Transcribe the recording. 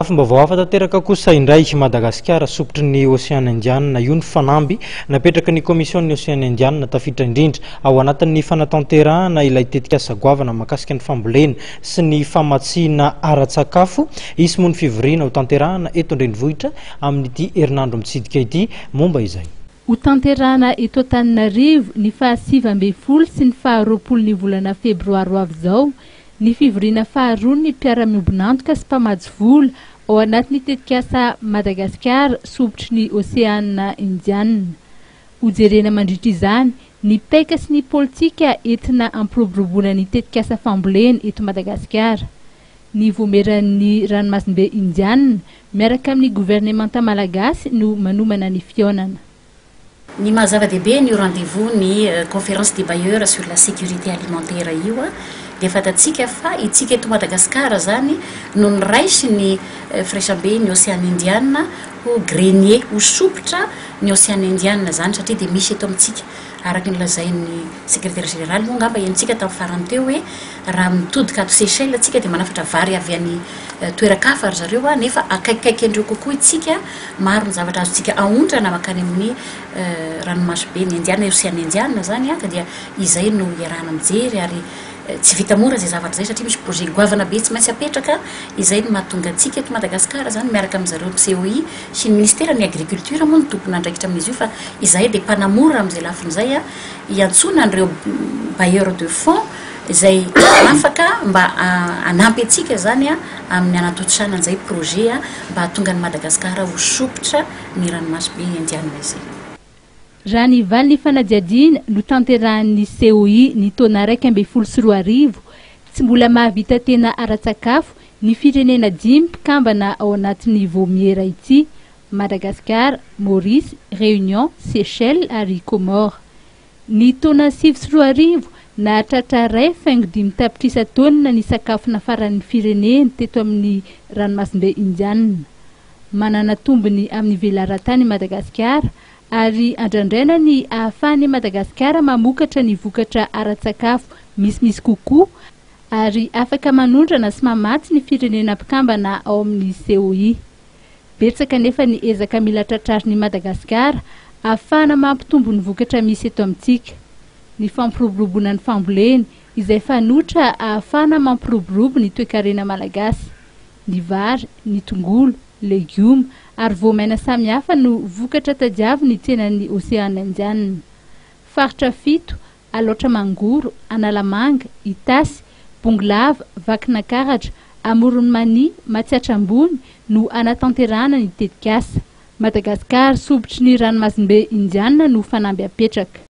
Lafim-baovao hafa tanteraka kosa indray, Madagasikara sompitry ny Oseana Indianina. Io ny fanamby napetraky ny Komision'ny Oseana Indianina, tafiditra indrindra ao anatin'ny fanatanterahana ilay tetikasa goavana mahakasika ny fambolena sy ny famatsiana ara-tsakafo. Hisy moa ny fivoriana hotanterahana eto an-drenivohitra amin'ity herinandro mitsidika ity momba izay. Hotanterahana eto Antananarivo ny faha-19 sy ny faha-20 ny volana febroary ho avy izao ny fivoriana faharoa ny mpiara-miombon'antoka sy mpamatsy vola ao anatin'ny tetikasa Madagasikara sompitry ny Oseana Indianina. Hojerena mandritra izany ny paika sy ny politika entina hampiroboroboana ny tetikasa fambolena eto Madagasikara. Ny Vomeran'ny Ranomasimbe Indianina miaraka amin'ny governemanta malagasy no manomana ny fihaonana. Ny maha zava-dehibe an'io rendez-vous ny conférence des bailleurs sur la sécurité alimentaire io dia fantatsika fa itsika eto Madagasikara zany no niraisy ny firaisambe ny Oseana Indiana ho grenier, ho sompitra ny Oseana Indiana zany satria dia misy eto amintsika araka ny lazain'ny secrétaire général moa angamba henontsika tamin'ny farany teo hoe raha mitodika ato Seychelles tsika dia manafatra vary avy any toeran-kafa ry zareo nefa akaikikaiky an'ireo kokoa itsika. Maro ny zavatra azontsika aondrana mankany amin'ny ranomasobe ny Indiana, Oseana Indiana izany ka dia izay no iarahana mijery ary tsy vita mora izay zavatra izay satria misy projet goavana be tsy maintsy apetraka, izay no mahatonga antsika eto Madagasikara izany miaraka amin'izareo COI sy ny ministera ny agriculture moa no tompon'andraikitra amin'izy io fa izahay dia mpanamora amin'izay lafiny izay hiantsoana an'ireo bailleurs de fonds izay afaka mba hanampy antsika izany amin'ny hanatontosana an'izay projet mba hahatonga an'i Madagasikara ho sompitra ny ranomasimbe Indianina izay. Raha ny valin'ny fanadihadiana notanterahin'ny COI ny taona 2011, tsy mbola mahavita tena ara-tsakafo ny firenena dimy mpikambana ao anatin'ny vaomiera ity, Madagasikara, Maurice, Réunion, Seychelles ary Comores. Ny taona 2009, nahatratra 1,5 tapitrisa taonina ny sakafo nafaran'ny firenena teto amin'ny ranomasimbe Indianina. Manana tombony amin'ny velaran-tany Madagasikara ary andrandraina ny ahafahan'i Madagasikara mamokatra ny vokatra ara-tsakafo misimisy kokoa ary afaka manondrana sy mamatsy ny firenena mpikambana ao amin'ny COI. Betsaka anefa ny ezaka mila tratrarin'i Madagasikara ahafahana mampitombo ny vokatra misy eto amintsika. Ny fampiroboroboana ny fambolena, izay fanoitra ahafahana mampiroborobo ny toekarena malagasy. Ny vary, ny tongolo, legioma ary voamaina samihafa no vokatra tadiavin'ny tsenan'ny Oseana Indianina. Faritra fito, Alaotra Mangoro, Analamanga, Itasy, Bongolava, Vakinakaratra, Amoron'i Mania, Matsiatra Ambony no hanatanterahana ny tetikasa. Madagasikara, sompitry ny ranomasimbe Indianina no fanamby apetraka.